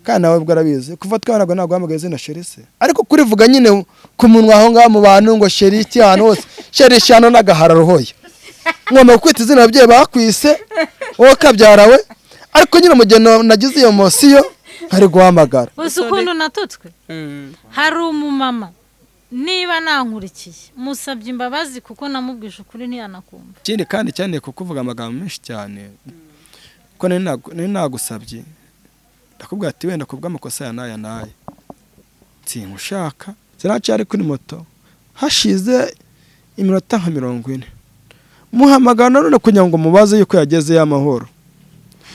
Kandi nawe ubwo arabizi kuva twanaga ntabwo guhamagara izina chéri se, ariko kurivuga nyine ku munwa aho ngaho mu bantu ngo chéri iki, ahantu hose chéri shano n'agahararo, hoya ngomba kwita izina ababyeyi bakwise wowe kabyara we. Ariko nyine mu gihe nagize iyo émotion nkari guhamagara. Gusa ukuntu natutswe, hari umumama niba nankurikiye musabye imbabazi kuko namubwije ukuri ntiyanakumva. Ikindi kandi cyane kukuvuga amagambo menshi cyane ko nari nagusabye, ndakubwira ati wenda kubw'amakosa ya n'aya n'aya sinkushaka. Sinaciye kuri moto, hashize iminota nka 40 muhamagara nanone kugira ngo mubaze yuko yagezeyo amahoro.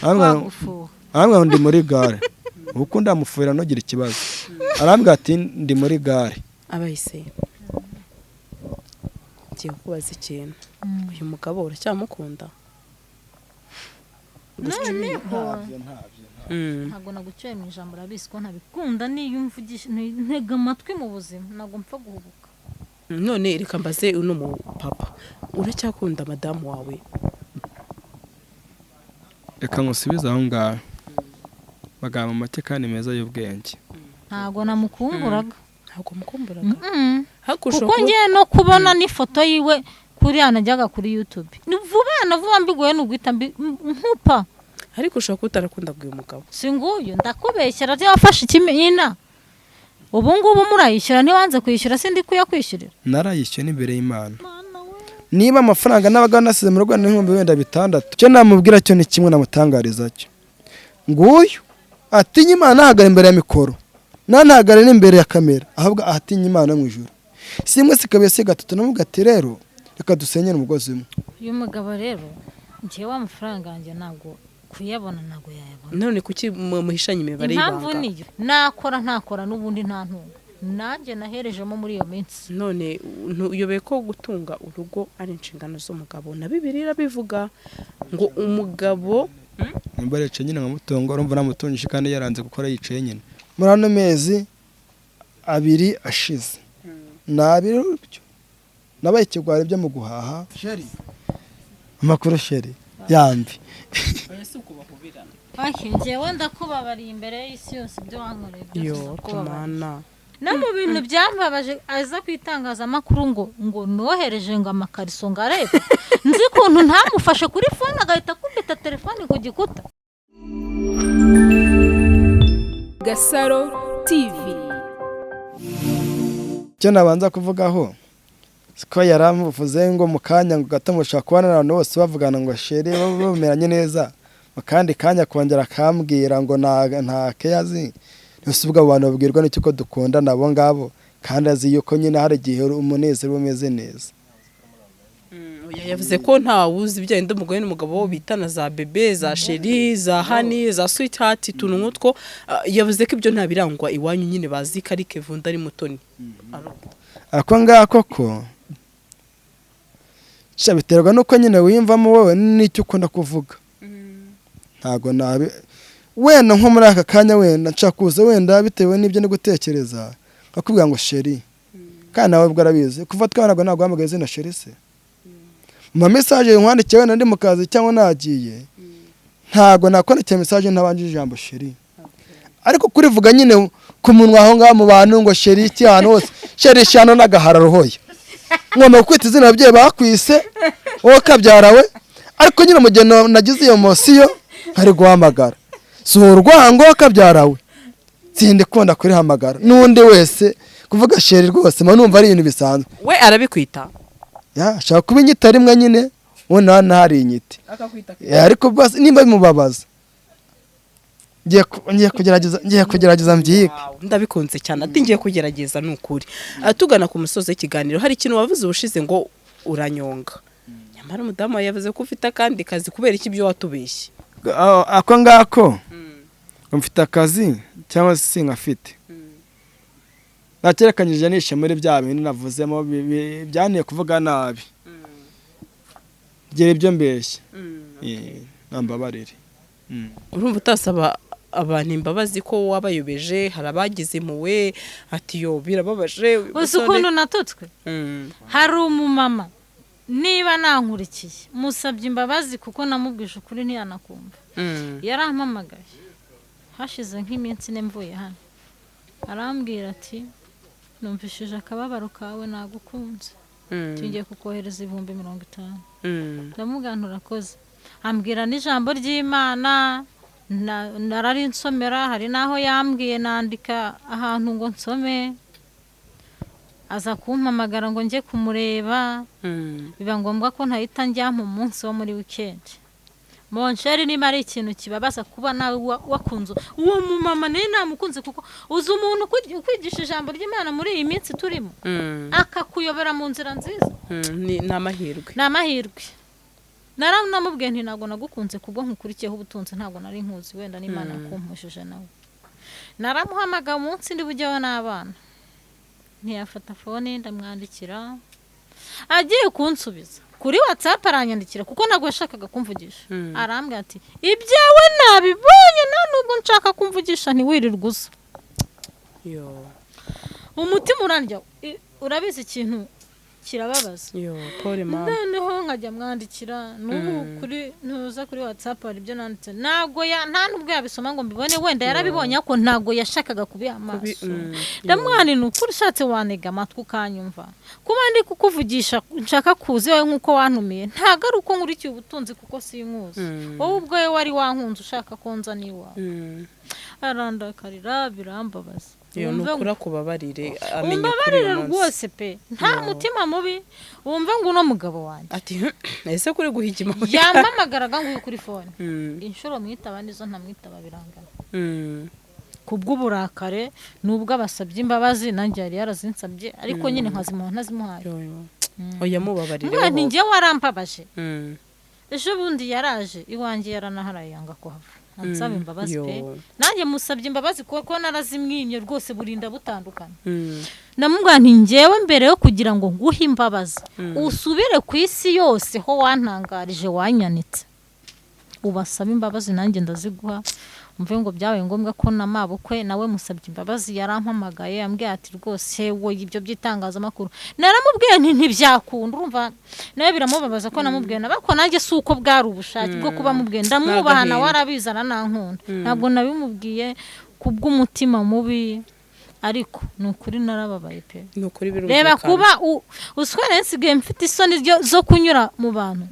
Twagufuha. Arambwira ngo ndi muri gare, ubu ndamufuhira ntugire ikibazo. Arambwira ati ndi muri gare. Abayise ngiye kukubaza ikintu: uyu mugabo uracyamukunda? Noneho ntabwo naguciye mu ijambo, urabizi ko ntabikunda. Niyo umvugisha ntega amatwi mu buzima, ntabwo mpfa guhubuka. None reka mbaze uno mupapa: uracyakunda madamu wawe? Reka ngusubize aho ngaho amagambo make kandi meza y'ubwenge. Ntabwo namukumburaga. Ntabwo mukumburaga? Mm. Ariko ushobora Kuko kuba ngiye no kubona n'ifoto yiwe kuri hano najyaga kuri YouTube, ni vuba na vuba mbiguye ni uguhita nkupa. Ariko ushobora kuba utarakundaga uyu mugabo. Si nguyu, ndakubeshyera, wafashe ikimina ubu ngubu murayishyura, ntiwanze kwishyura, sindi kuyakwishyurira. Narayishyuye n'imbere y'Imana. Niba amafaranga nabaga nasize mu rugo n'ibihumbi wenda 6, icyo namubwira cyo ni kimwe, namutangariza cyo nguyu atinya Imana, ntahagare imbere ya mikoro, ntantahagare n'imbere ya kamera, ahubwo ahatinya Imana mu ijuru. Si imwe, si kabiri, si gatatu, namubwira ati rero reka dusenyere umugozi umwe. Uyu mugabo rero, njyewe amafaranga yanjye ntabwo kuyabona, ntabwo yayabona. None kuki muhishanye imibare Impamvu y'ibanga? niyo nakora ntakora n'ubundi nta ntunga nanjye naherejemo muri iyo minsi. None uyobeye ko gutunga urugo ari inshingano z'umugabo? Na Bibiliya irabivuga ngo umugabo Nimba aricaye nyine nkamutunga, urumva namutungije kandi yaranze gukora yicaye nyine. Muri ano mezi 2 ashize, ni abiri byo nabaye ikigwari byo mu guhaha. Chéri, amakuru chéri yambi. Okay, njyewe ndakubabariye imbere y'isi yose, ibyo wankoreye byose Yo. ndakubabariye. Kumana. No mu bintu byambabaje, aza ku itangazamakuru ngo nohereje ngo amakariso, ngo arebe nzi ukuntu ntamufashe kuri phone agahita akubita telefone ku gikuta. Gasaro TV. Icyo nabanza kuvugaho siko yaramuvuze ngo mu kanya ngo gato mushobora kubona abantu bose bavugana ngo chéri, bameranye neza, mu kandi kanya akongera akambwira ngo nta keyazi. Ese ubwo abo bantu babwirwa n'icyo ko dukundana abo ngabo, kandi azi yuko nyine hari igihe umunezero uba umeze neza? Oya, yavuze ko nta wuzi ibijyanye n'umugore n'umugabo bitana za bébé, za chéri, za honey, za sweetheart, utuntu nk'utwo. Ah, yavuze ko ibyo nta birangwa iwanyu nyine, bazi ko ari Kevunda, ari Mutoni. Ako ngako ko sha biterwa n'uko nyine wiyumvamo wowe n'icyo ukunda kuvuga. Ntabwo nabi wenda nko muri aka kanya wenda nshaka kuza wenda bitewe n'ibyo ndi gutekereza nkakubwira ngo chéri, kandi nawe ubwo arabizi kuva twanaga ntabwo guhamagara izina chéri se. Mu ma message nkwandikiye wenda ndi mu kazi cyangwa nagiye, ntabwo nakwandikiye message ntabanje ijambo chéri. Ariko kurivuga nyine ku munwa aho ngaho mu bantu ngo chéri iki, ahantu hose chéri shano n'agahararo, hoya ngomba kwita izina ababyeyi bakwise wowe kabyara we. Ariko nyine mu gihe nagize iyo émotion nkari guhamagara, si urwango kabyara we, sindi kunda kurihamagara n'undi wese. Kuvuga chéri rwose mba numva ari ibintu bisanzwe. We arabikwita? Ya, ashaka kuba inyita rimwe nyine ubundi hano hari inyiti. Akakwita? Ya, ariko basi nimba bimubabaza ngiye kugerageza mbyige. Wow, ndabikunze cyane, ati ngiye kugerageza. Ni ukuri. Ah, tugana ku musozi w'ikiganiro, hari ikintu wavuze ubushize ngo uranyonga, nyamara umudamu wawe yavuze ko ufite akandi kazi. Kubera iki ibyo watubeshye? Ako ngako ngo mfite akazi cyangwa se sinkafite, nakerekanyije nishe muri bya bintu navuzemo byanteye kuvuga nabi, gira ibyo mbeshya. Nambabarire. Urumva utasaba abantu imbabazi ko wabayobeje? Hari abagize impuhwe, ati yo birababaje uyu Uzi musore. ukuntu natutswe? Hari umumama niba nankurikiye musabye imbabazi kuko namubwije ukuri ntiyanakumva. Yarampamagaye. Hashize nk'iminsi 4 mvuye hano, arambwira ati numvishije akababaro kawe, nagukunze, tugiye kukohereza 50,000. Ndamubwira nti urakoze. Ambwira n'ijambo ry'Imana, narari nsomera, hari n'aho yambwiye nandika ahantu ngo nsome. Aza kumpamagara ngo njye kumureba, biba ngombwa ko ntahita njya mu munsi wo muri weekend. Mon chéri, niba ari ikintu kibabaza kuba nawe wakunze uwo mumama, nawe namukunze, kuko uzi umuntu ukwigisha ijambo ry'Imana muri iyi minsi turimo, akakuyobora mu nzira nziza. Ni amahirwe. Ni amahirwe. Naramubwiye nti ntabwo nagukunze kubwo nkukurikiyeho ubutunzi, ntabwo nari nkuzi, wenda n'Imana yakumpujije nawe. Naramuhamagaye umunsi ndi bujyeho n'abana, ntiyafata phone. Ndamwandikira, agiye kunsubiza kuri WhatsApp, aranyandikira kuko ntabwo yashakaga kumvugisha. Arambwira ati ibyawe nabibonye, nta nubwo nshaka kumvugisha, ntiwirirwe uza. Yo. Umutima urandya. Urabizi ikintu kirababaza. Yo, pole mama. Noneho nkajya mwandikira n'ubu kuri ntuza kuri WhatsApp, hari ibyo nanditse, ntabwo ya nta nubwo yabisoma ngo mbibone. Wenda yarabibonye ariko ntabwo yashakaga kubiha amaso. Ndamwana, ni ukuri ushatse wanega amatwi ukanyumva. Kuba ndi kukuvugisha nshaka kuza iwawe nk'uko wantumiye, ntabwo ari uko nkurikiye ubutunzi, kuko sinkuzi. Wowe ubwawe wari wankunze ushaka ko nza n'iwawe. Arandakarira, birambabaza. Yo, ni Wumve ukuri akubabarire, amenye kuri umbabarire uyu munsi. Rwose pe, nta mutima mubi. Wumve ngo uno mugabo wanjye Ati ese kuri guhigima? Yampamagaraga ngo uyu kuri phone, inshuro mwitaba nizo ntamwitaba birangana, kubw'uburakare. Nubwo abasabye imbabazi, nanjye yari yarazinsabye, ariko nyine nkazimuha ntazimuhaye. Yo, yo. Oya, mubabarire. Mwana, Wowe. njye warambabaje. Ejo bundi yaraje iwanjye, yaranaharaye yanga kuhava, ansaba imbabazi pe. Nanjye musabye imbabazi kuko narazimwimye rwose, burinda butandukana. Ndamubwira nti njyewe mbere yo kugira ngo nguhe imbabazi, usubire ku isi yose ho wantangarije, wanyanitse, ubasaba imbabazi, nanjye ndaziguha. Umve ngo byabaye ngombwa ko na mabukwe nawe musabye imbabazi. Yarampamagaye, ambwiye ati rwose wowe ibyo by'itangazamakuru. Naramubwiye nti ntibyakunda. Urumva nawe biramubabaza ko namubwiye, nabako nanjye si uko bwari ubushake bwo kuba mubwiye, ndamwubaha nawe N'agahinda. arabizi, aranankunda. Ntabwo nabimubwiye kubw'umutima mubi, ariko ni ukuri narababaye pe. Ni ukuri Reba birumvikana. kuba uswere, nsigaye mfite isoni zo kunyura mu bantu.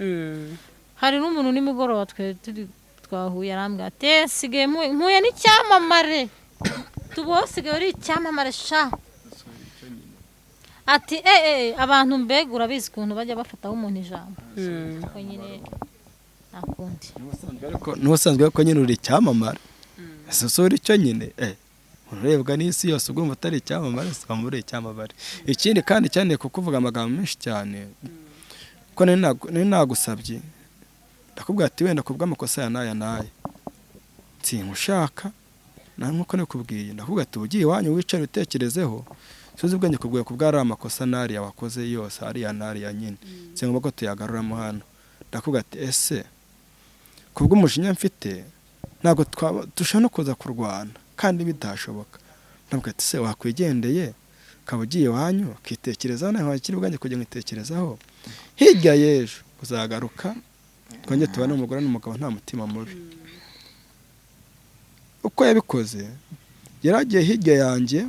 Hari n'umuntu nimugoroba twe turi twahuye, arambwira ati "Eh, nsigaye mpuye n'icyamamare, tuba usigaye uri icyamamare sha." Ati eh eh, abantu mbega urabizi ukuntu bajya bafataho umuntu ijambo. Ko nyine nta kundi. N'ubusanzwe ariko nyine uri icyamamare. Ese si uri cyo nyine? Urebwa n'isi yose, ugomba utari icyamamare se waba uri icyamamare? Ikindi kandi cyane, kukuvuga amagambo menshi cyane, ko nari nagusabye, ndakubwira ati wenda kubw'amakosa ya n'aya n'aya sinkushaka, na nkuko nikubwiye, ndakubwira ati ugiye iwanyu wicare utekerezeho, suzi ubwenge kubwiye kubwo ari amakosa n'ariya wakoze yose, ariya n'ariya nyine si ngombwa ko tuyagaruramo hano. Ndakubwira ati ese kubw'umujinya mfite ntabwo twaba dushobora no kuza kurwana kandi bitashoboka. Ndabwira ati se wakwigendeye ukaba ugiye iwanyu ukitekerezaho, nawe wakira ubwanjye kujya nkitekerezaho, hirya y'ejo uzagaruka twongere tubane umugore n'umugabo nta mutima mubi. Uko yabikoze, yaragiye hirya yanjye,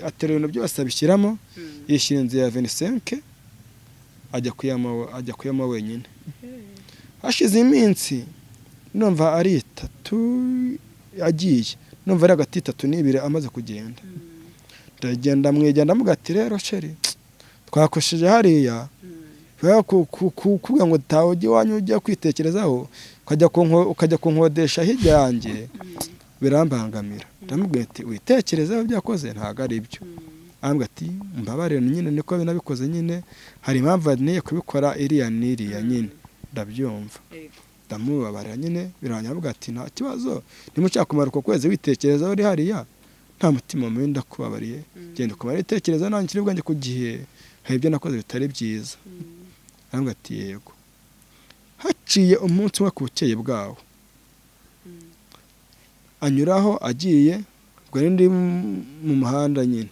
atera ibintu byose abishyiramo, yishyura inzu ya 25, ajya kuyamo wenyine. Hashize iminsi numva ari 3 agiye, numva ari hagati y'3 n'2 amaze kugenda, ndagenda mwegera, ndamuga ati rero chéri, twakosheje hariya kubwira ngo tawe ujye iwanyu ujya kwitekerezaho, ukajya kunkodesha hirya yanjye birambangamira. Ndamubwira ati witekerezeho, ibyo yakoze ntabwo ari byo. Arambwira ati mbabarire nyine, niko binabikoze nyine, hari impamvu niye kubikora iriya n'iriya nyine ndabyumva. Ndamubabarira nyine, birangira avuga ati nta kibazo, niba kumara uko kwezi witekerezaho uri hariya nta mutima mubi, ndakubabariye, genda ukumara ibitekerezo, nanjye nshyire ubwanjye ku gihe, hari ibyo nakoze bitari byiza. Arambwira ati yego. Haciye umunsi umwe, ku bukeye bwawo anyuraho agiye, ubwo nari ndi mu muhanda nyine,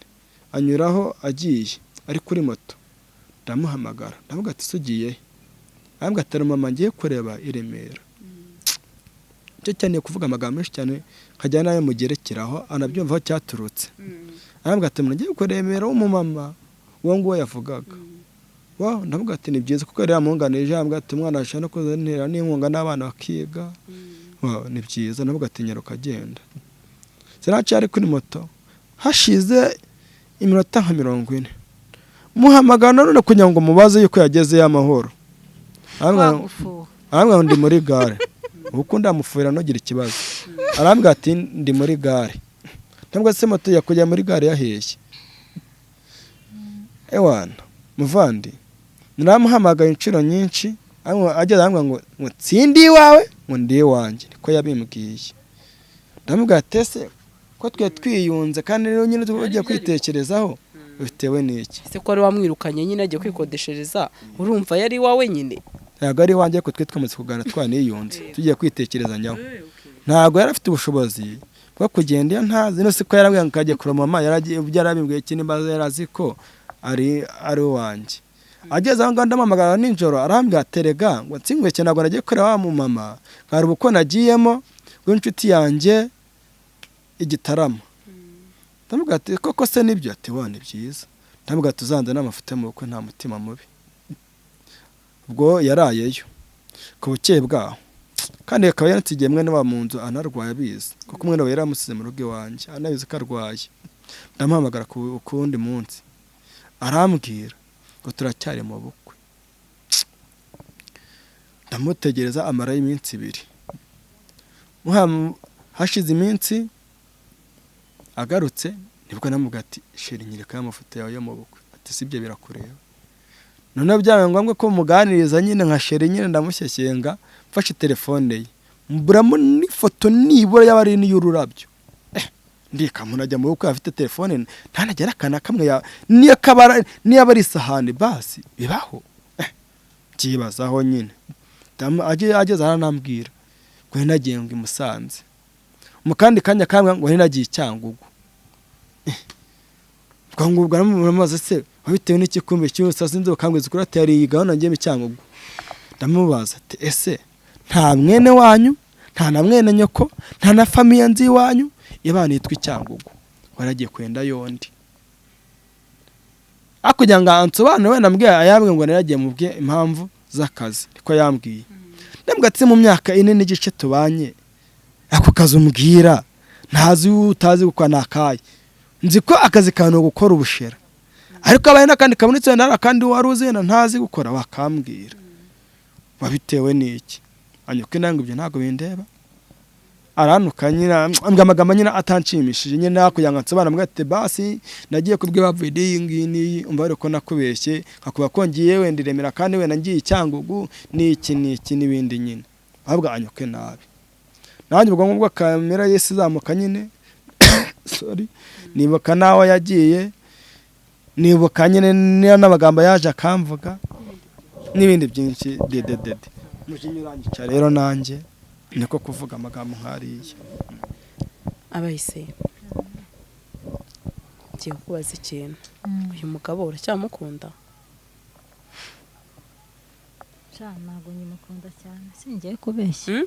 anyuraho agiye ari kuri moto, ndamuhamagara, ndavuga ati se ugiye he? Arambwira ati mama ngiye kureba i Remera. Icyo cyane kuvuga amagambo menshi cyane nkajya nayo mugerekeraho anabyumva aho cyaturutse. Arambwira ati ngiye kuremera w'umumama uwo nguwo yavugaga. Wow, ndavuga ati ni byiza kuko yari yamunganirije, arambwira ati umwana ashobora no kuzantera n'inkunga n'abana bakiga. Wow, ni byiza. Ndavuga ati nyaruka agenda. Sinaciye ari kuri moto, hashize iminota nka 40 muhamagara none kugira ngo mubaze yuko yagezeyo amahoro. Arambwira ngo ndi muri gare. Uko ndamufuhira ntugire ikibazo. Arambwira ati ndi muri gare. Ntabwo se moto yakujya muri gare yaheshye. Ewana muvandi, naramuhamagaye inshuro nyinshi, ageze arambwira ngo tsindi iwawe, ngo ndi iwanjye, niko yabimbwiye. Ndamubwira ati ese ko twe twiyunze kandi rero nyine tugiye kwitekerezaho bitewe n'iki? Ese ko wari wamwirukanye nyine agiye kwikodeshereza, urumva yari iwawe nyine? Ntabwo ari iwanjye, ariko twe twamaze kuganira twaniyunze, tugiye kwitekerezanyaho. Ntabwo yari afite ubushobozi bwo kugenda iyo ntazi, no siko yarambwiye ngo kajya kureba mama, yarabimbwiye ikindi mbaza, yari azi ko ari uwanjye. Ageze aho ngaho ndamuhamagara nijoro, arambwira aterega ngo nsinguke, ntabwo nagiye kureba wa mumama, hari ubukwe nagiyemo bw'inshuti yanjye igitaramo. Ndamubwira ati koko se nibyo? Ati wa ni byiza. Ndamubwira ati uzanze n'amafuta mu bukwe, nta mutima mubi. Ubwo yarayeyo ku bukeye bwaho, kandi akaba yaransigiye mwene wa mu nzu anarwaye abizi, kuko mwene we yaramusize mu rugo iwanjye anabizi ko arwaye. Ndamuhamagara ku wundi munsi, arambwira ngo turacyari mu bukwe. Ndamutegereza amarayo iminsi 2. Hashize iminsi agarutse, nibwo namubwira ati sheri nyereka amafoto yawe yo mu bukwe. Ati sibyo birakureba. Noneho byabaye ngombwa ko muganiriza nyine nka sheri nyine, ndamushyeshyenga mfashe telefone ye, mburamo n'ifoto nibura yaba ari n'iy'ururabyo. Ndika ajya mu bukwe afite telefone ntanagera akana kamwe niyo aba ari isahani basi bibaho. Byibazaho nyine. Ageze aranambwira ngo nagiye ngo i Musanze, mu kandi kanya kamwe ngo nagiye i Cyangugu. Ubwo ngubwo aramubaza se wabitewe n'ikikumbi cy'ubusazi inzoka kangwiza kuri ati yari gahunda ngiye mu Cyangugu. Ndamubaza ati ese nta mwene wanyu, nta na mwene nyoko, nta na famiye nzi iwanyu ibana yitwa Cyangugu, waragiye kwenda yondi? Akugira ngo ansobanure wenda mbwiye ayambwe ngo naragiye mubwiye impamvu z'akazi, niko yambwiye. Ndambwira ati mu myaka 4 n'igice tubanye, ako kazi umbwira ntazi utazi gukora nakaye, nzi ko akazi kantu gukora ubushera, ariko abaye n'akandi kabonetse wenda kandi wari uzi wenda ntazi gukora wakambwira wabitewe n'iki? Anyuka inanga ibyo ntabwo bindeba. Aranuka nyina ambwira amagambo nyina atanshimishije nyine, kugira ngo nsobanure mbwira ati basi nagiye kubwira bavuye iyi ngiyi n'iyi, umva ariko nakubeshye nkakuba ko ngiye wenda iremera kandi wenda ngiye i Cyangugu n'iki n'iki n'ibindi nyine, ahubwo anyuke nabi. Nanjye ubwo ngubwo kamera yesi izamuka nyine sorry, nibuka naho yagiye, nibuka nyine n'amagambo yaje akamvuga n'ibindi byinshi dededede. Mujinya urangica rero nanjye niko kuvuga amagambo nkariya. Abayise ngiye kubaza ikintu, uyu mugabo uracyamukunda? Ntabwo nkimukunda cyane, singiye kubeshya.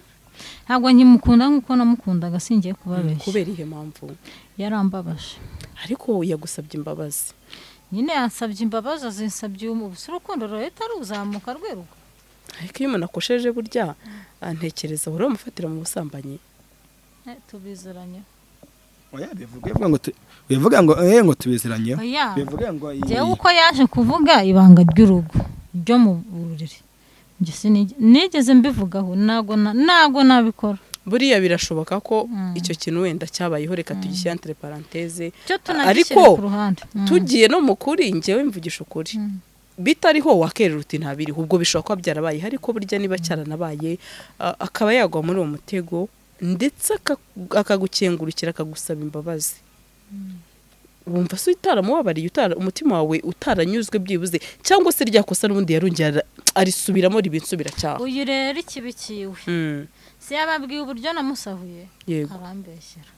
Ntabwo nkimukunda nk'uko namukundaga, singiye kubabeshya. Kubera ihe mpamvu? Yarambabaje. Ariko yagusabye imbabazi. Nyine yansabye imbabazi, azinsabye ubu urukundo ruhita ruzamuka rwiruka. Ariko iyo umuntu akosheje burya ntekereza uri umufatira mu busambanyi. Tubiziranye. Oya bivuge ngo ngo tubiziranye. Bivuge ngo jewe uko yaje kuvuga ibanga ry'urugo ryo mu buriri. Njye nigeze mbivugaho, ntago nabikora. Buriya birashoboka ko icyo kintu wenda cyabayeho, reka tugishyire entre parenthèse, ariko tugiye no mu kuri, njyewe mvugisha ukuri bitariho wakerera uti ntabiriho, ubwo bishobora kuba byarabaye, ariko burya niba cyaranabaye akaba yagwa muri uwo mutego ndetse akagukengurukira akagusaba imbabazi, wumva se utaramubabariye, umutima wawe utaranyuzwe byibuze, cyangwa se rya kosa n'ubundi yarongera arisubiramo ribinsubira cyaha. Uyu rero ikibi kiwe si yababwiye uburyo namusahuye, arambeshyera.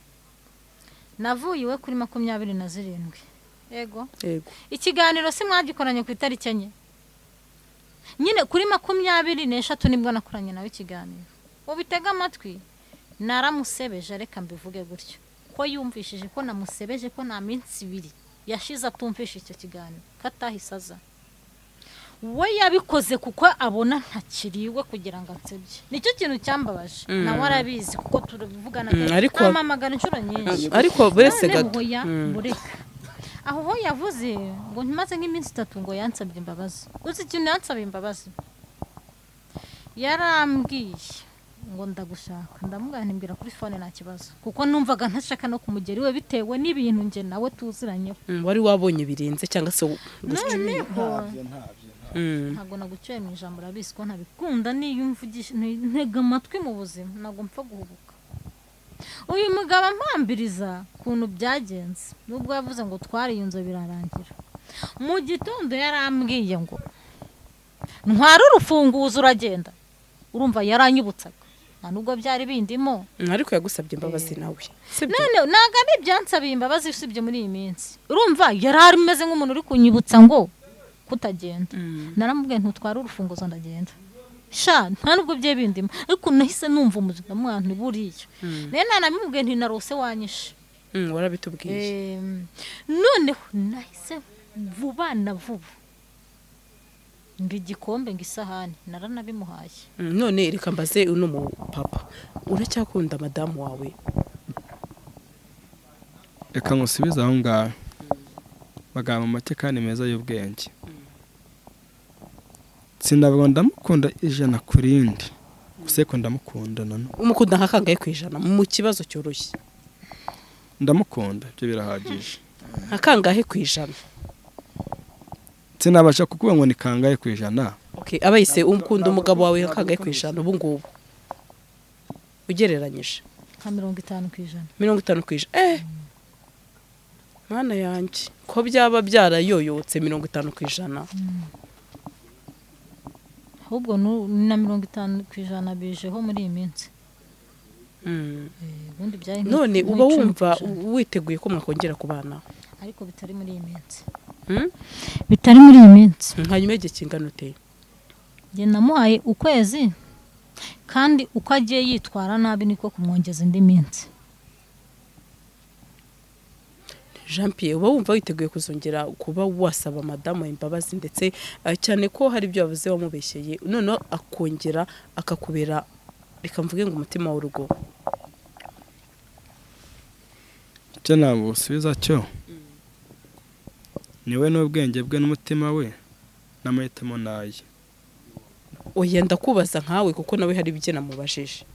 Navuye iwe kuri 27. Yego. Ikiganiro si mwagikoranye ku itariki 4 nyine, kuri 23 nibwo nakoranye nawe ikiganiro. Ubitega amatwi Naramusebeje, reka mbivuge gutyo, ko yumvishije ko namusebeje, ko nta minsi 2 yashize atumvishe icyo kiganiro, ko atahise aza. We yabikoze kuko abona ntakiriwe kugira ngo ansebye. Nicyo kintu cyambabaje. Nawe arabizi kuko turabivugana Ariko ampamagara inshuro nyinshi. Ariko buretse gato. Bureka aho ho yavuze ngo ntimaze nk'iminsi 3 ngo yansabye imbabazi. Uzi ikintu yansabye imbabazi? Yarambwiye ngo ndagushaka, ndamubwira nti mbwira kuri phone nta kibazo, kuko numvaga ntashaka no kumugera iwe bitewe n'ibintu nge nawe tuziranyeho. Wari wabonye birenze cyangwa se noneho ntabwo naguciye mu ijambo, urabizi ko ntabikunda, niyo umvugisha ntega amatwi mu buzima, ntabwo mpfa guhubuka. Uyu mugabo ampambiriza ukuntu byagenze, nubwo yavuze ngo twariyunze birarangira. Mu gitondo yarambwiye ngo ntware urufunguzo uragenda, urumva yaranyibutsaga, nta nubwo byari bindimo. Ariko yagusabye imbabazi nawe, sibyo? None ntabwo ari ibyansabiye imbabazi usibye muri iyi minsi, urumva yari ameze nk'umuntu uri kunyibutsa ngo kutagenda. Naramubwiye ntutware urufunguzo ndagenda, sha nta nubwo bye bindimo, ariko nahise numva umuzima mwana buriya. Naye nanabimubwiye nti narose wanyishe. Warabitubwiye. Noneho nahise vuba na vuba ngo igikombe ngo isahani naranabimuhaye. None reka mbaze uno mu papa, uracyakunda madamu wawe? Reka ngusubize aho ngaho magambo make kandi meza y'ubwenge. Sinavuga ndamukunda 100 ku rindi, gusa ariko ndamukunda nanone. Umukunda nka kangahe ku ijana mu kibazo cyoroshye? Ndamukunda, ibyo birahagije. Nka kangahe ku ijana? Sinabasha kukuba ngo ni kangahe ku ijana. Okay, abayise umukunda umugabo wawe nka kangahe ku ijana ubu ngubu ugereranyije? Nka 50 ku ijana. 50 ku ijana. Mana yanjye, ko byaba byarayoyotse 50 ku ijana. Ahubwo na 50 ku ijana bijeho muri iyi minsi. Ubundi byari None uba wumva witeguye ko mwakongera kubana? Ariko bitari muri iyi minsi. Bitari muri iyi minsi. Hanyuma igihe kingana ute? Njye namuhaye ukwezi, kandi uko agiye yitwara nabi niko kumwongeza indi minsi. Jean Pierre, uba wumva witeguye kuzongera kuba wasaba madamu imbabazi, ndetse cyane ko hari ibyo yavuze wamubeshyeye, noneho akongera akakubera, reka mvuge ngo umutima w'urugo? Icyo nabusubiza cyo niwe n'ubwenge bwe n'umutima we n'amahitamo naye. Oya, ndakubaza nkawe kuko nawe hari ibyo namubajije.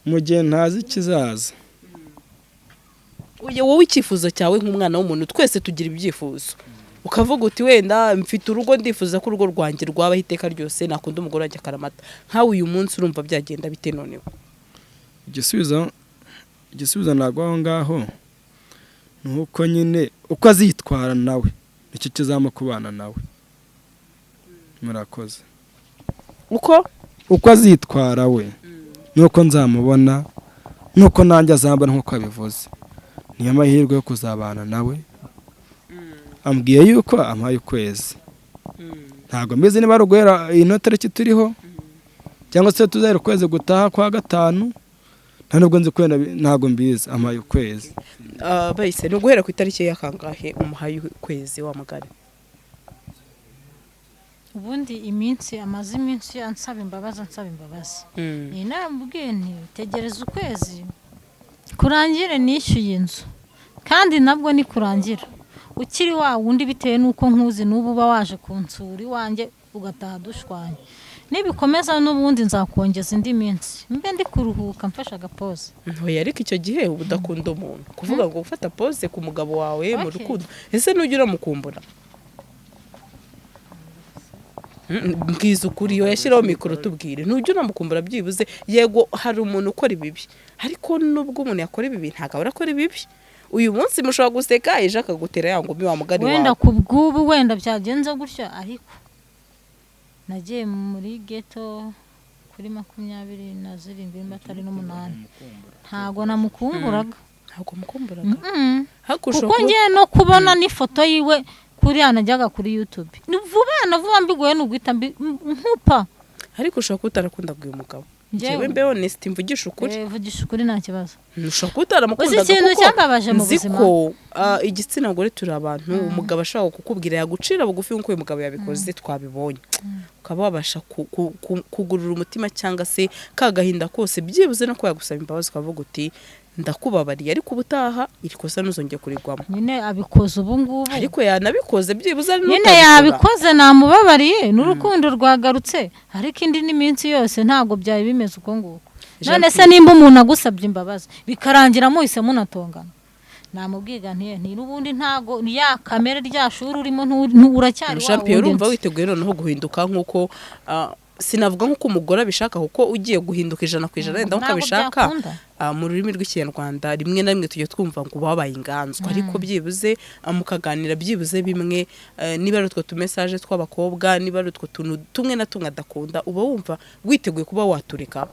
Mu gihe ntazi ikizaza. Oya, wowe icyifuzo cyawe nk'umwana w'umuntu, twese tugira ibyifuzo. Ukavuga uti wenda mfite urugo, ndifuza ko urugo rwanjye rwabaho iteka ryose, nakunda umugore wanjye akaramata. Nkawe uyu munsi urumva byagenda bite noneho? Igisubizo ntabwo aho ngaho ni uko nyine uko azitwara nawe nicyo kizamukubana nawe. Murakoze. Uko azitwara we nuko nzamubona, nuko nanjye azambona nkuko abivuze. Niyo mahirwe yo kuzabana nawe. Ambwiye yuko ampaye ukwezi. Ntabwo mbizi niba ari uguhera ino tariki turiho cyangwa se tuzahera ukwezi gutaha kwa 5, nta nubwo nzi kwenda, ntabwo mbizi. Ampaye ukwezi. Bahise ni uguhera ku itariki ya kangahe umuhaye ukwezi wa mugari? Ubundi iminsi amaze iminsi ansaba imbabazi, ansaba imbabazi. Ni narambwiye nti tegereza ukwezi kurangire nishyuye inzu, kandi nabwo ni kurangira ukiri wa wundi, bitewe nuko nkuzi n'ubu uba waje kunsura iwanjye ugataha dushwanye. Nibikomeza n'ubundi nzakongeza indi minsi mbe ndi kuruhuka mfashe agapoze. Oya, ariko icyo gihe uba udakunda umuntu, kuvuga ngo gufata pose ku mugabo wawe mu rukundo, ese nujya uramukumbura? Mbwiza ukuri, yo yashyiraho mikoro tubwire, ntujya unamukumbura byibuze? Yego hari umuntu ukora ibibi, ariko nubwo umuntu yakora ibibi ntabwo ahora akora ibibi. Uyu munsi mushobora guseka, ejo akagutera ya ngumi wa mugani wawe. Wenda ku bw'ubu wenda byagenze gutya, ariko nagiye muri ghetto kuri 27 batari 8, ntago namukumburaga. Ntago mukumburaga. Kuko ngiye no kubona n'ifoto yiwe kuri anajyaga kuri YouTube. Ni vuba na vuba mbiguye n'uguhita nkupa. Ariko ushobora kuba utarakundaga uyu mugabo. Njyewe mbe honest, mvugisha ukuri. Vugisha ukuri, nta kibazo. Ushobora kuba utaramukundaga. Uzi ikintu Kuko cyambabaje mu nzi buzima? ko igitsina gore turi abantu, umugabo ashobora kukubwira, yagucira bugufi nk'uko uyu mugabo yabikoze twabibonye, ukaba wabasha kugurura umutima cyangwa se ka gahinda kose, byibuze no kuba yagusaba imbabazi, ukavuga uti ndakubabariye, ariko ubutaha iri kosa ntuzongere kurigwamo. Nyine abikoze ubu ngubu. Ariko yanabikoze byibuze ari Nyine n'utabikora. yabikoze, namubabariye n'urukundo rwagarutse, ariko indi n'iminsi yose ntabwo byari bimeze uko nguko. Jean None se nimba umuntu agusabye imbabazi bikarangira muhise munatongana, namubwiga nti n'ubundi ntago ni ya kamere, rya shuri urimo, uracyari wa Jean Pierre, wundi urumva nzi. witeguye noneho guhinduka nk'uko sinavuga nk'uko umugore abishaka, kuko ugiye guhinduka 100% wenda nk'uko Ntabwo abishaka, byakunda. Mu rurimi rw'Ikinyarwanda rimwe na rimwe tujya twumva ngo babaye inganzwa, ariko byibuze mukaganira byibuze bimwe, niba ari utwo tumessage tw'abakobwa, niba ari utwo tuntu tumwe na tumwe adakunda, uba wumva witeguye kuba watureka,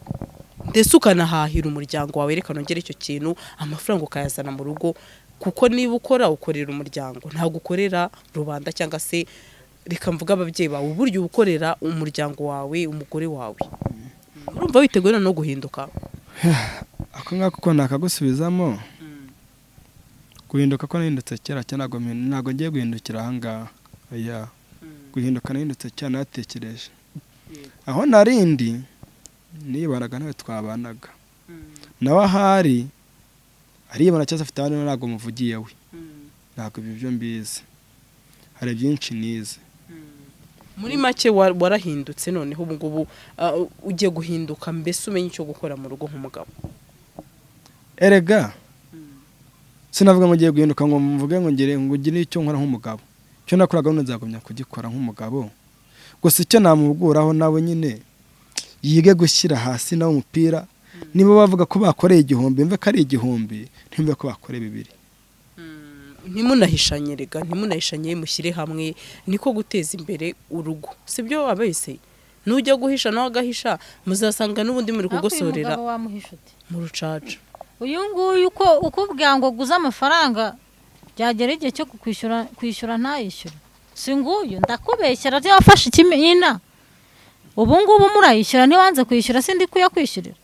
ndetse ukanahahira umuryango wawe. Reka nongere icyo kintu, amafaranga ukayazana mu rugo, kuko niba ukora ukorera umuryango, ntabwo ukorera rubanda cyangwa se reka mvuge ababyeyi bawe, uburyo uba ukorera umuryango wawe, umugore wawe. Urumva witeguye no guhinduka? Ako ngako ko nakagusubizamo, guhinduka ko nahindutse kera cyane, ntabwo ngiye guhindukira ahangaha, oya. Guhinduka nahindutse cyane, natekereje aho narindi nibaraga nawe twabanaga, nawe ahari aribona cyangwa se afite abandi, ntabwo muvugiye we, ntabwo ibyo byo mbizi, hari byinshi nize. Muri make warahindutse, noneho ubu ngubu ugiye guhinduka, mbese umenye icyo gukora mu rugo nk'umugabo. Erega sinavuga ngo ngiye guhinduka ngo mvuge ngo ngire ngo ngire icyo nkora nk'umugabo. Icyo nakoraga none nzagumya kugikora nk'umugabo, gusa icyo namuhuguraho nawe nyine yige gushyira hasi nawe umupira. Niba bavuga ko bakoreye 1000, mve ko ari 1000, ntimve ko bakoreye 2000. Ntimunahishanye, rega ntimunahishanye, mushyire hamwe, niko guteza imbere urugo, sibyo? Abese nujya guhisha nawe agahisha, muzasanga n'ubundi muri Ariko uyu kugosorera mugabo wamuhisha ute? mu rucaca. Uyu nguyu uko ukubwira ngo guze amafaranga, byagera igihe cyo kwishyura kwishyura ntayishyure. Si nguyu ndakubeshyera, wafashe ikimina, ubu ngubu murayishyura, ntiwanze kwishyura, sindi kuyakwishyurira.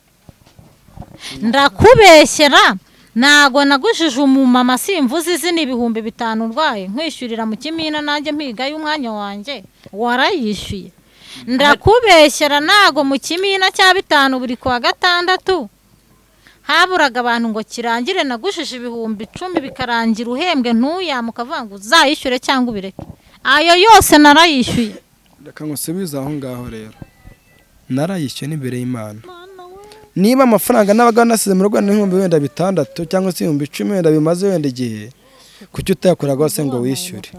Ndakubeshyera, ntago nagujije umumama, simvuze izina, 5000 urwaye, nkwishyurira mu kimina, nanjye mpigayo umwanya wanjye, warayishyuye. Ndakubeshyera, ntago mu kimina cya 5000 buri kuwa gatandatu haburaga abantu ngo kirangire, nagujije 10,000, bikarangira uhembwe ntuyamuka, ukavuga ngo uzayishyure cyangwa ubireke. Ayo yose narayishyuye. Reka ngusubize aho ngaho rero, narayishyuye n'imbere y'Imana. Niba amafaranga nabaga nasize mu rugo n'ibihumbi wenda 6000 cyangwa se 10,000 wenda bimaze wenda igihe, kuki utayakoraga hose ngo wishyure?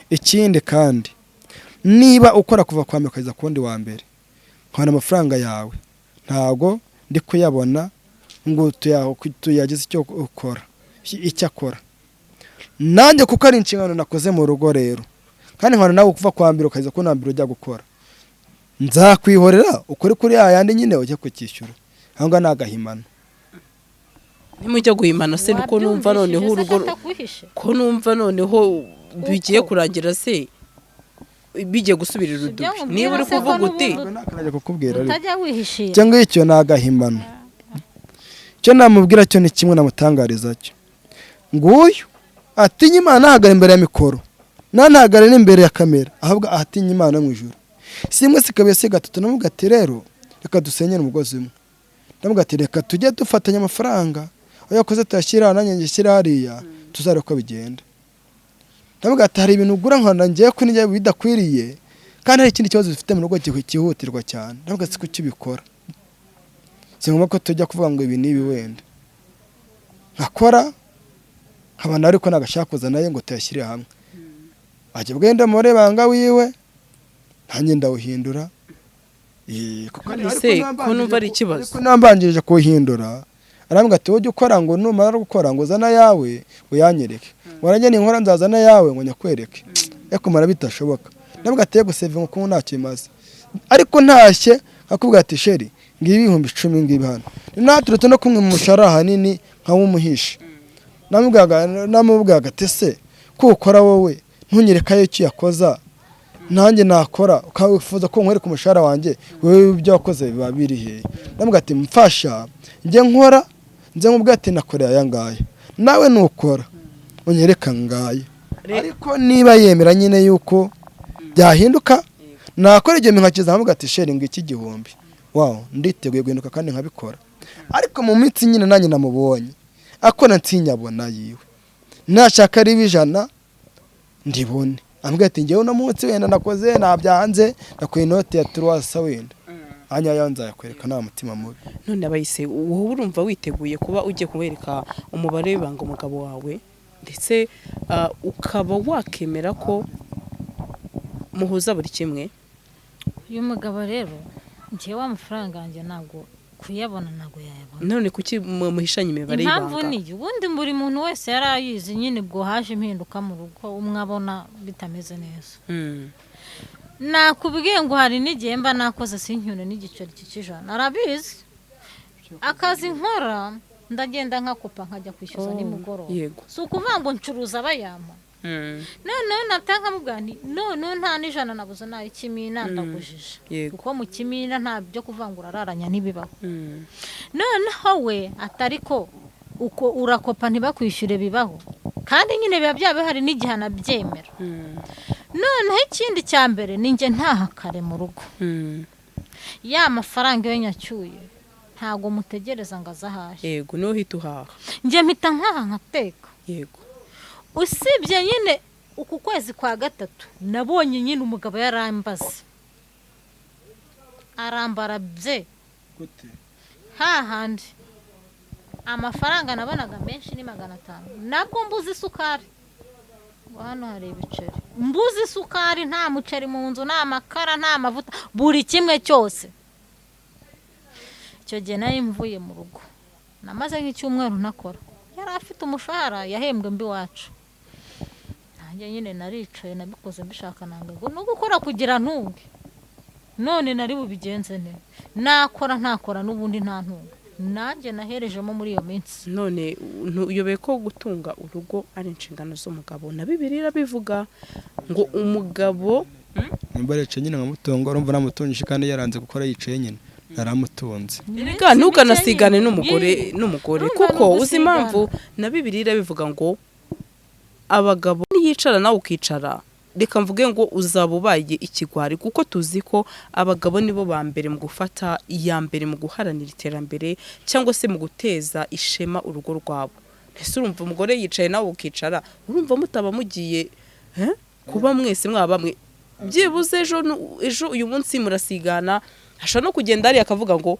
Ikindi kandi, niba ukora kuva kwa mbere ukageza ku wundi wa mbere, nkabona amafaranga yawe ntabwo ndi kuyabona ngo tuyagize icyo ukora, icyo akora nanjye, kuko ari inshingano nakoze mu rugo rero, kandi nkabona nawe kuva kwa mbere ukageza ku wundi wa mbere ujya gukora, nzakwihorera ukore kuri ya yandi nyine ujye kukishyura. Aho ngaho ni agahimano. Nimujya guhimana se, niko numva noneho urugo Atakuhishe. Ko numva noneho bigiye kurangira se bigiye gusubirira Ibyo udubi, nkubwira niba uri se ko kuvuga uti n'ubundi Ntabwo kukubwira ariko utajya wihishira. Cyangwa icyo ni agahimano. Icyo namubwira cyo ni kimwe, namutangariza cyo nguyu atinya Imana, ntahagare imbere ya mikoro, ntahagare n'imbere ya kamera, ahubwo ahatinya Imana mu ijuru. Si rimwe, si kabiri, si gatatu, namubwira ati rero reka dusenyere umugozi umwe. Ndamubwira ati reka tujye dufatanya amafaranga, aho yakoze tuyashyira hano, nanjye ngishyira hariya, tuzarebe uko bigenda. Ndamubwira ati hari ibintu ugura nkana ngiye ko nijya bidakwiriye, kandi hari ikindi kibazo dufite mu rugo cyihutirwa cyane. Ndamubwira ati kuki ubikora? Si ngombwa ko tujya kuvuga ngo ibi n'ibi, wenda nkakora nkabona, ariko nagashaka kuza nayo ngo tuyashyire hamwe, ajya bwenda muri banga wiwe, nanjye ndawuhindura. Kuko None ariko se, ko numva ari ikibazo? Ariko nambanjirije kuwuhindura, arambwira ati ujye ukora, ngo numara gukora ngo uzane ayawe uyanyereke, ngo nanjye ninkora nzazana ayawe ngo nyakwereke, ariko mara bitashoboka. Ndamubwira ati yego sevinga ukuntu ntacyo bimaze, ariko ntashye akubwira ati chéri, ngibi 10,000 ngibi hano, naturutse no kumwe mu mushahara ahanini nkawumuhisha. Namubwiraga ati se ko ukora wowe ntunyereke ayo icyo yakoza? Nanjye nakora ukawifuza ko nkwereka umushahara wanjye, wowe ibyo wakoze biba biri hehe? Ndamubwira ati mfasha njye nkora, nze nkubwira ati nakoreye aya ngaya, nawe nukora unyereka ngaya. Ariko niba yemera nyine yuko byahinduka, nakora igihumbi nkakiza, nkamubwira ati chérie, ngo iki 1000, wow, nditeguye guhinduka kandi nkabikora. Ariko mu minsi nyine nanjye namubonye akora nsinyabona yiwe, nashaka ari 100 ndibone, ambwira ati njyewe uno munsi wenda nakoze nabyanze, nakuye inoti ya turuwasa wenda, hanyuma nzayakwereka nta mutima mubi. None abayise, wowe urumva witeguye kuba ugiye kubereka umubare w'ibanga umugabo wawe, ndetse ukaba wakemera ko muhuza buri kimwe? Uyu mugabo rero, njyewe amafaranga yanjye ntabwo kuyabona, ntabwo yayabona. None kuki muhishanya imibare Impamvu y'ibanga? ni ubundi buri muntu wese yari ayizi nyine. Ubwo haje impinduka mu rugo, umwe abona bitameze neza. Nakubwiye ngo hari n'igihe mba nakoze sincyure n'igiceri cy'ijana, arabizi. Akazi nkora ndagenda nkakopa, nkajya kwishyuza nimugoroba. Si ukuvuga ngo ncuruza bayampa. Noneho natanga nkamubwira nti noneho nta n'ijana nabuze, n'ay'ikimina ndagujije, kuko mu kimina nta byo kuvuga ngo urararanya ntibibaho. Noneho we atari ko uko urakopa ntibakwishyure bibaho, kandi nyine biba byaba bihari n'igihe anabyemera. Noneho ikindi cya mbere ni njye ntaha kare mu rugo, ya mafaranga iyo nyacyuye ntabwo mutegereza ngo aze ahahe. Yego, niwe uhita uhaha. Njye mpita nkaha nkateka. Usibye nyine uku kwezi kwa gatatu nabonye nyine umugabo yarambaze, arambara bye hahandi amafaranga nabonaga menshi ni 500, nabwo mbuze isukari, ngo hano hari ibiceri, mbuze isukari, nta muceri mu nzu, nta makara, nta mavuta, buri kimwe cyose. Icyo gihe nari mvuye mu rugo, namaze nk'icyumweru ntakora. Yari afite umushahara yahembwe mbi iwacu. Nanjye nyine naricaye, nabikoze mbishaka, nanga ngo no gukora kugira ntunge. None nari bubigenze nte? Nakora ntakora n'ubundi nta ntunga, nanjye naherejemo muri iyo minsi. None uyobeye ko gutunga urugo ari inshingano z'umugabo, na Bibiliya irabivuga ngo umugabo Nimba yicaye nyine nkamutunga, urumva namutungije kandi yaranze gukora yicaye nyine, naramutunze. Erega ntukanasigane n'umugore n'umugore Urumva kuko ni uzi impamvu na Bibiliya irabivuga ngo abagabo niyicara nawe ukicara, reka mvuge ngo uzaba ubaye ikigwari, kuko tuzi ko abagabo nibo ba mbere mu gufata iya mbere mu guharanira iterambere cyangwa se mu guteza ishema urugo rwabo. Ese urumva umugore yicaye nawe ukicara, urumva mutaba mugiye kuba mwese mwaba bamwe? Byibuze ejo ejo uyu munsi murasigana, ashobora no kugenda hariya akavuga ngo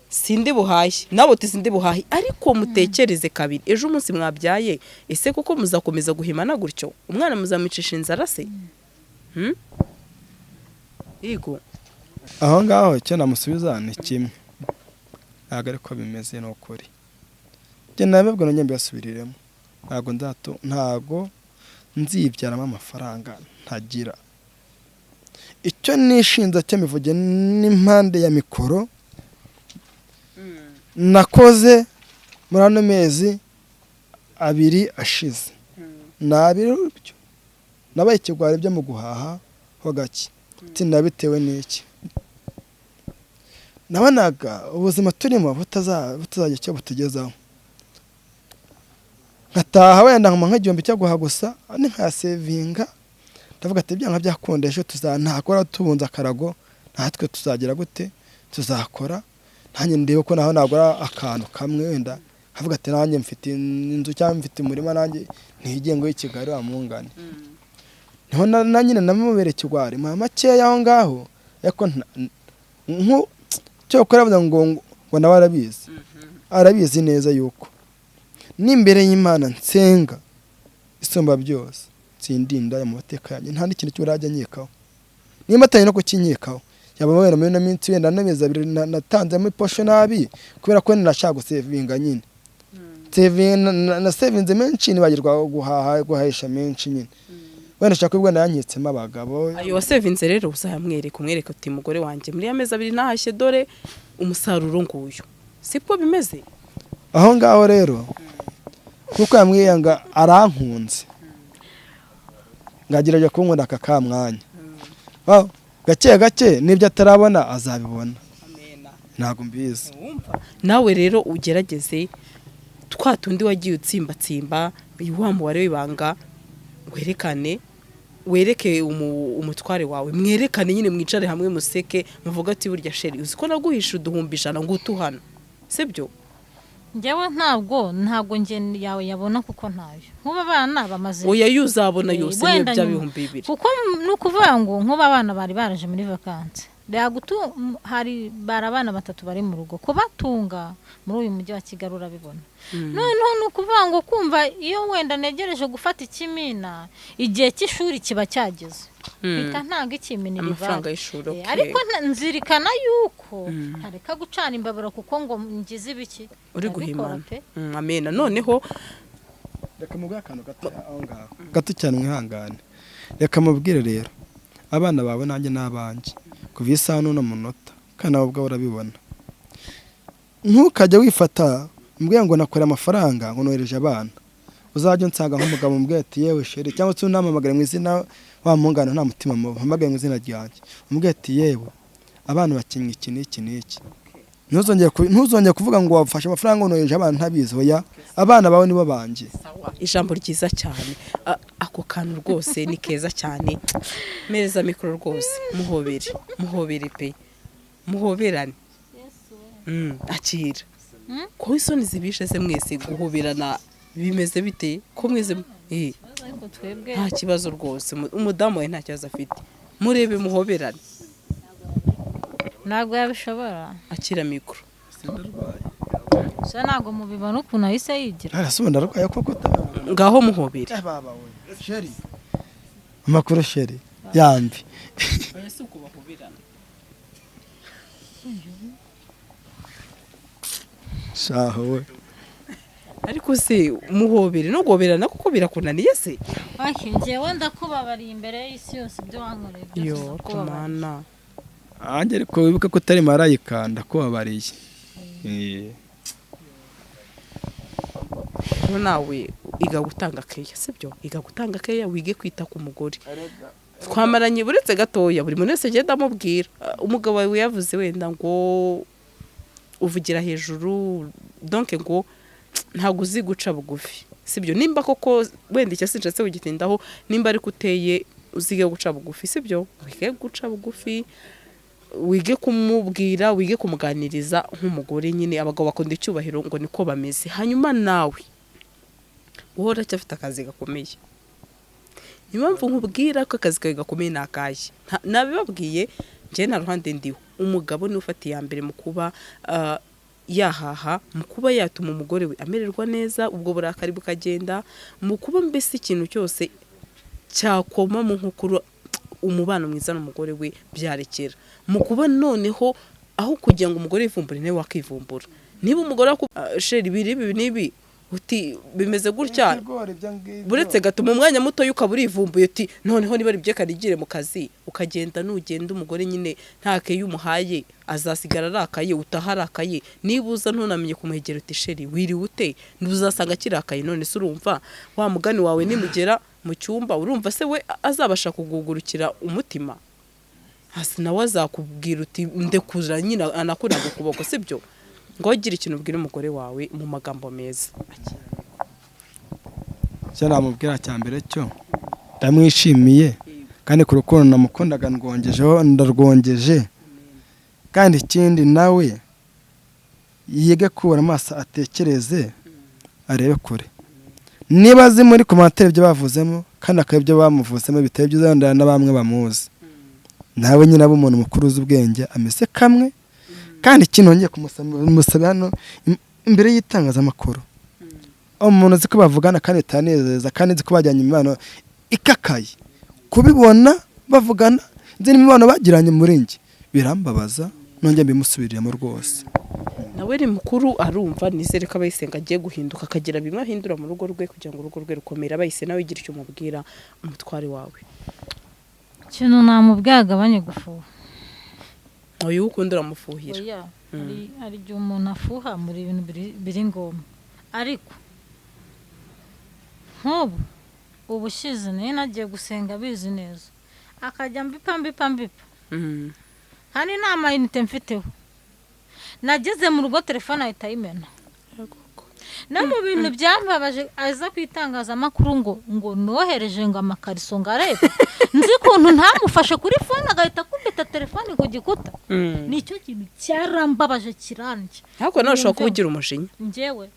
sindi buhahe, nawe uti sindi buhahe, ariko mutekereze kabiri, ejo umunsi mwabyaye, ese koko muzakomeza guhimana gutyo? Umwana muzamwicisha inzara se? Hmm? Yego. Aho ngaho icyo namusubiza ni kimwe: ntabwo ariko bimeze, ni ukuri. Njye nabibwo nongeye mbibasubiriremo, ntabwo nzato, ntabwo nzibyaramo amafaranga ntagira. Icyo nishinze cyo mivuge n'impande ya mikoro, nakoze muri ano mezi 2 ashize, ni abiri byo nabaye ikigwari byo mu guhaha ho gake. Bitewe n'iki? Nabonaga ubuzima turimo butazagira icyo butugezaho, nkataha wenda nkama nk'igihumbi cyo guhaha gusa nkayasevinga. Ndavuga ati byanga byakunda ejo tuzantakora tubunze akarago, natwe tuzagira gute, tuzakora, nanjye ndebe ko naho nagura akantu kamwe, wenda nkavuga ati nanjye mfite inzu cyangwa mfite umurima, nanjye ntigengo y'i Kigali wa mungane. Niho na nyine namubereye ikigwari mpa makeya aho ngaho, ariko cyokora bavuga ngo nawe arabizi, arabizi neza yuko n'imbere y'Imana nsenga isumba byose nsindinda mu mateka yanjye, nta n'ikintu cy'urajya nkekaho. Nimba atanye no kukinkekaho, yaba wenda muri ino minsi wenda n'amezi 2 natanzemo iposho nabi, kubera ko nashaka gusevinga nyine. Nasevinze menshi, nibagirwa guhaha, guhahisha menshi nyine. Wenda nshaka kubwo nayanketsemo abagabo. Ayo wasevinze rero uzayamwereka, umwereka uti mugore wanjye, muri ya mezi 2 nahashye, dore umusaruro nguyu. Siko bimeze? Aho ngaho rero, kuko yambwiye ngo arankunze, ngagerageza kunkunda aka ka mwanya. Gake gake n'ibyo atarabona azabibona. Ntabwo mbizi. Nawe rero ugerageze twa tundi wagiye utsimbatsimba wa mubare w'ibanga, werekane, wereke umutware wawe, mwerekane nyine, mwicare hamwe museke, muvuga ati burya chéri, uzi ko naguhisha 100,000 ngo utuhano, sibyo? Njyewe ntabwo njye yawe yabona kuko ntayo, nk'ubu abana bamaze Oya, yo uzabona yose niyo wenda bya nyuma. 2000. Kuko ni ukuvuga ngo nk'ubu abana bari baraje muri vacances, hari bari abana batatu bari mu rugo, kubatunga muri uyu mujyi wa Kigali urabibona. Noneho ni ukuvuga ngo kumva iyo wenda negereje gufata ikimina, igihe cy'ishuri kiba cyageze, mpita ntanga ikimina. Amafaranga y'ishuri. Ariko nzirikana yuko ntareka gucana imbabura kuko ngo ngize ibiki. Uri Ndabikora guhimana. pe. Amena. Noneho Reka mubwire akantu gato aho ngaho, gato cyane, mwihangane. Reka mubwire rero, abana bawe nanjye n'abanjye kuva isaha n'uno munota, kandi nawe ubwawe urabibona, ntukajye wifata mbwira ngo nakora amafaranga ngo nohereje abana. Uzajya unsanga nk'umugabo, umbwira ati yewe chéri, cyangwa se unampamagare mu izina wa mungana, nta mutima mubi, umpamagare mu izina ryanjye, umbwira ati yewe, abana bakinnye iki n'iki n'iki. Ntuzongere kuvuga ngo wafashe amafaranga ngo nohereje abana ntabizi. Oya, abana bawe nibo banjye. Ijambo ryiza cyane. Ako kantu rwose ni keza cyane. Mpereza mikoro rwose, muhobere, muhobere pe, muhoberane. Akira ko isoni zibishe se mwese guhoberana bimeze bite ko mwese Ariko twebwe Nta kibazo rwose, umudamu wawe nta kibazo afite, murebe muhoberane. Ntabwo yabishobora. Akira mikoro. Gusa ntabwo mubibona ukuntu ahise yigira. Arasuba ndarwaye koko? Ngaho muhobere. Baba we, chéri, amakuru chéri, yambi. Oya, si uko bahoberana. Shaho we. Ariko se muhobere no guhoberana kuko birakunaniye se? Okay, njyewe ndakubabariye imbere y'isi yose, ibyo wankoreye byose Yo. ndakubabariye. Kumana. Nanjye ariko wibuke ko utari marayika, ndakubabariye. Rero nawe iga gutanga keya, sibyo? Iga gutanga keya, wige kwita ku mugore twamaranye. Buretse gatoya, buri muntu wese agenda amubwira. Umugabo wawe yavuze wenda ngo uvugira hejuru, donc ngo ntabwo uzi guca bugufi, sibyo? Nimba koko wenda icyo sinshatse kugitindaho, nimba ariko uteye, uzige guca bugufi, sibyo? Wige guca bugufi, wige kumubwira, wige kumuganiriza nk'umugore nyine. Abagabo bakunda icyubahiro, ngo niko bameze. Hanyuma nawe wowe uracyafite akazi gakomeye. Niyo mpamvu nkubwira ko akazi kawe gakomeye ni akahe. Nabibabwiye njyewe, nta ruhande ndiho. Umugabo niwe ufata iya mbere mu kuba yahaha, mu kuba yatuma umugore we amererwa neza, ubwo burakari bukagenda, mu kuba mbese ikintu cyose cyakoma mu nkokora umubano mwiza n'umugore we byarekera, mu kuba noneho aho kugira ngo umugore yivumbure nawe wakivumbura. Niba umugore chéri, ibi ibi n'ibi, uti bimeze gutya. Ibigori ibyo ngibyo. Buretse gatuma umwanya muto ukaba urivumbuye, uti noneho niba ari ibyo kanigire mu kazi, ukagenda. Nugenda umugore nyine nta keyo umuhaye, azasigara arakaye, utaha arakaye. Niba uza ntunamenye kumuhegera uti chéri, wiriwe ute, ntuzasanga akirakaye. None se urumva wa mugani wawe nimugera mu cyumba, urumva se we azabasha kugugurukira umutima hasi? Nawe azakubwira uti ndekura nyine, anakunaga ukuboko, sibyo? Ngo ugire ikintu ubwira umugore wawe mu magambo meza. Icyo namubwira cya mbere cyo, ndamwishimiye kandi ku rukundo namukundaga ndwongejeho, ndarwongeje. Kandi ikindi, nawe yige kubura amaso, atekereze, arebe kure. Niba azi muri commentaire ibyo bavuzemo, kandi akaba ibyo bamuvuzemo bitari byiza, wenda na bamwe bamuzi, nawe nyine abe umuntu mukuru uzi ubwenge, ameze kamwe. Kandi ikindi nongeye kumusaba hano imbere y'itangazamakuru, umuntu uzi ko bavugana kandi bitanezeza, kandi nzi ko bajyanye imibano ikakaye, kubibona bavugana, nzi n'imibano bagiranye, muri njye birambabaza, nongeye mbimusubiriremo rwose. Nawe ni mukuru, arumva. Nizere ko Abayisenga agiye guhinduka, akagira bimwe ahindura mu rugo rwe kugira ngo urugo rwe rukomere. Abayise, nawe igira icyo umubwira umutware wawe. Ikintu namubwiye, agabanye gufuha. Uyu ukunda uramufuhira? Oya, hari igihe umuntu afuha muri ibintu biri ngombwa, ariko nk'ubu ubushize nayo nagiye gusenga abizi neza. Akajya mbipa mbipa mbipa, kandi nta mayinite mfiteho. Nageze mu rugo telefone ahita ayimena. No mu bintu byambabaje, aza ku itangazamakuru ngo nohereje ngo amakariso, ngo arebe nzi ukuntu ntamufashe kuri phone, agahita akubita telefone ku gikuta. Nicyo kintu cyarambabaje, kirandya. Ariko nawe ushobora kuba ugira umujinya. Njyewe?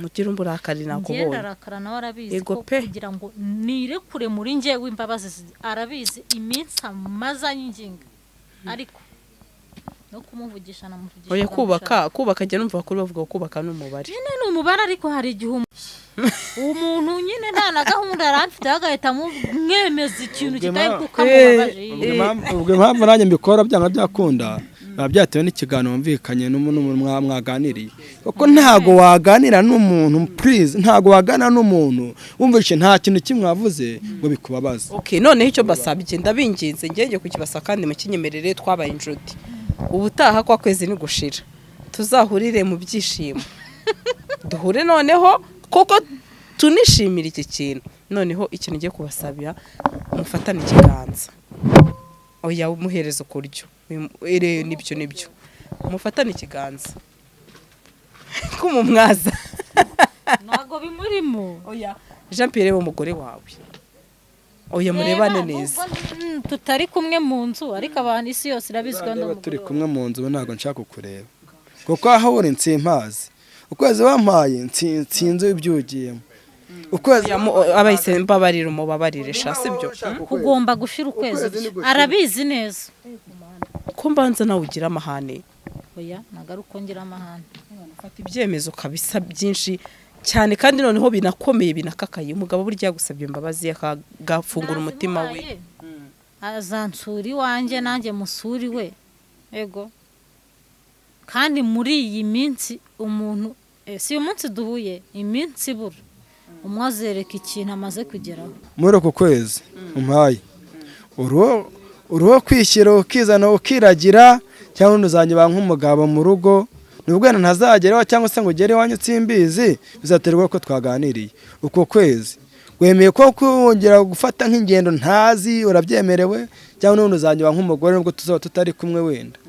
Ugira uburakari. Njye Nakubonye. Ndarakara, nawe arabizi. Yego ko pe. Kugira ngo nirekure muri njyewe imbabazi arabizi iminsi amaze anyinginga, ariko no kumuvugisha namuvugisha. Oya, kubaka njya numva abakuru bavuga ko kubaka ni umubare. Nyine ni umubare, ariko hari igihe umuntu nyine nta na gahunda yari afite, agahita amwemeza ikintu kitari kuko amubabaje. Ubwo impamvu nanjye mbikora, byanga byakunda biba byatewe n'ikiganiro wumvikanye n'umuntu mwaganiriye, kuko ntago waganira n'umuntu, please, ntago waganira n'umuntu wumvise nta kintu kimwe wavuze ngo bikubabaze. Okay, noneho icyo mbasabye, ndabinginze, ngenge kukibasa kandi mukinyemerere, twabaye inshuti. Ubutaha kwa kwezi nigushira tuzahurire mu byishimo, duhure noneho koko tunishimira iki kintu. Noneho ikintu ngiye kubasabira, mufatane ikiganza. Oya, umuhereza ukuryo. Ere, nibyo, mufatane ikiganza kumumwaza. Ntabwo bimurimo. Oya, Jean Pierre, umugore wawe, oya, murebane Reba, neza. nubwo tutari kumwe mu nzu, ariko abantu, isi yose irabizi ko ndi Niba umugore turi wawe. kumwe mu nzu, ubu ntabwo nshaka kukureba, kuko aho uri nsimpazi. Ukwezi wampaye nsinzi ibyo ugiyemo ukwezi. Oya, abayise mbabarire, umubabarire sha, sibyo? Kugomba gushira ukwezi. Ukwezi ni gushira. Arabizi neza. Ko mbanza nawe ugira amahane? Oya, ntabwo ari uko ngira amahane. Ufata ibyemezo kabisa byinshi cyane, kandi noneho binakomeye, binakakaye. Umugabo burya yagusabye imbabazi akagafungura umutima we. Nazimuhaye, azansura iwanjye, nanjye musura iwe. Ego, kandi muri iyi minsi umuntu si uyu munsi duhuye, iminsi ibura umwe azereka ikintu amaze kugeraho. Muri uku kwezi umpaye, uruho kwishyira ukizana ukiragira, cyangwa undi uzanyura nk'umugabo mu rugo, nubwo wenda ntazageraho cyangwa se ngo ugere iwanyu simbizi, bizaterwa ko twaganiriye. Uko kwezi wemeye ko kongera gufata nk'ingendo ntazi, urabyemerewe, cyangwa n'ubundi uzanyura nk'umugore nubwo tuzaba tutari kumwe wenda?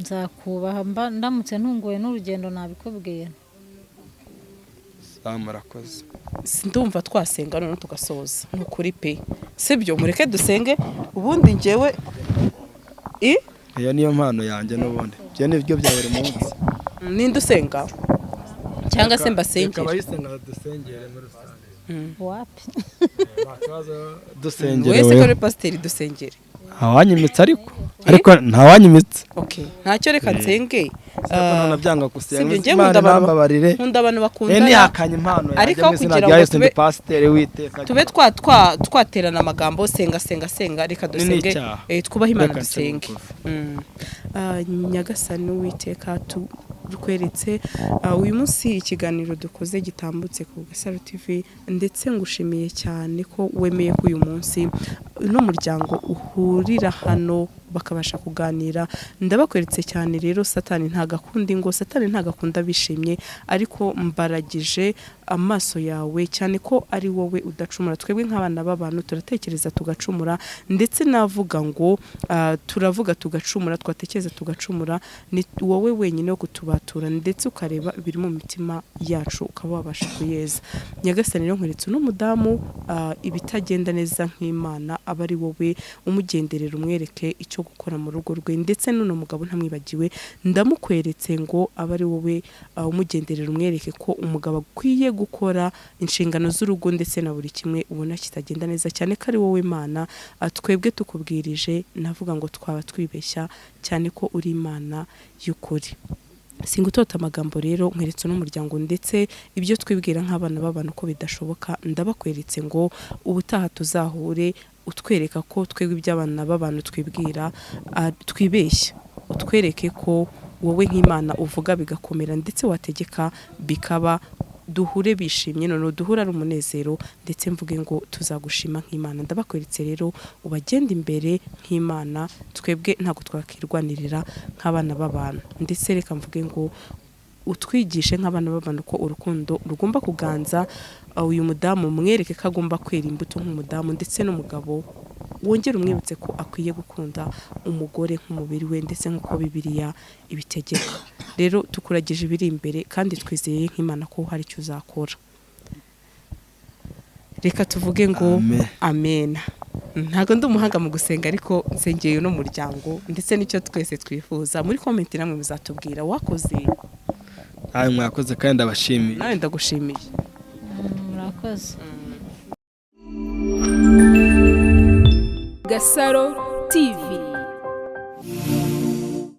Nzakubaha, mba ndamutse ntunguwe n'urugendo nabikubwira. Murakoze. Ndumva twasenga noneho tugasoza, ni ukuri pe, sibyo? Mureke dusenge, ubundi ngewe i Iyo niyo mpano yanjye n'ubundi, ibyo ni byo bya buri munsi. Ninde usenga cyangwa se Reka mbasengere? abayisenga dusengere muri rusange. Wapi. Nta kibazo, dusengere. Wese ko Wewe ari pasiteri, dusengere. Ntawanyimitse, ariko ntawanyimitse. Okay, ntacyo, reka nsenge. Nabyanga gusenga. Sibyo, njye Imana nkunda abantu ntambabarire. Nkunda abantu bakundana. Ntihakanye impano yanjye Ariko mu izina kugira rya ngo Yesu, ndi pasiteri w'iteka. Tube twaterana amagambo, senga, senga, senga, reka Ni dusenge. n'icyaha. Twubahe Imana. Reka nce Dusenge. bugufi. Nyagasani Uwiteka, tukweretse uyu munsi ikiganiro dukoze gitambutse ku Gasaro TV, ndetse ngushimiye cyane ko wemeye ko uyu munsi n'umuryango uhurira hano bakabasha kuganira. Ndabakweretse cyane rero, Satani ntagakunda ingo, Satani ntagakunda bishimye, ariko mbaragije amaso yawe cyane ko ari wowe udacumura. Twebwe nk'abana b'abantu turatekereza tugacumura, ndetse navuga ngo turavuga tugacumura, twatekereza tugacumura. Ni wowe wenyine wo kutubatura, ndetse ukareba ibiri mu mitima yacu, ukaba wabasha kuyeza. Nyagasani rero, nkweretse uno mudamu, ibitagenda neza, nk'Imana aba ari wowe umugenderera, umwereke icyo gukora mu rugo rwe, ndetse n'uno mugabo ntamwibagiwe, ndamukweretse ngo abe ari wowe umugenderera, umwereke ko umugabo akwiye gukora inshingano z'urugo, ndetse na buri kimwe ubona kitagenda neza, cyane ko ari wowe Mana. Twebwe tukubwirije navuga ngo twaba twibeshya, cyane ko uri Imana y'ukuri. Singutota amagambo rero, nkweretse n'umuryango, ndetse ibyo twibwira nk'abana b'abantu ko bidashoboka, ndabakweretse ngo ubutaha tuzahure utwereka ko twebwe iby'abana b'abantu twibwira twibeshya, utwereke ko wowe nk'Imana uvuga bigakomera, ndetse wategeka bikaba. Duhure bishimye, none duhure ari umunezero, ndetse mvuge ngo tuzagushima nk'Imana. Ndabakweretse rero, ubagenda imbere nk'Imana, twebwe ntabwo twakirwanirira nk'abana b'abantu. Ndetse reka mvuge ngo utwigishe nk'abana b'abantu ko urukundo rugomba kuganza. Uyu mudamu mwereke ko agomba kwera imbuto nk'umudamu, ndetse n'umugabo. Wongere umwibutse ko akwiye gukunda umugore nk'umubiri we, ndetse nk'uko Bibiliya ibitegeka. Rero tukuragije ibiri imbere, kandi twizeye nk'Imana ko hari icyo uzakora. Reka tuvuge ngo Amen. Amena. Ntabwo ndi umuhanga mu gusenga, ariko nsengeye uno muryango ndetse n'icyo twese twifuza. Muri comment namwe muzatubwira. Wakoze. Nawe mwakoze, kandi ndabashimiye. Nawe ndagushimiye. Murakoze. Gasaro TV.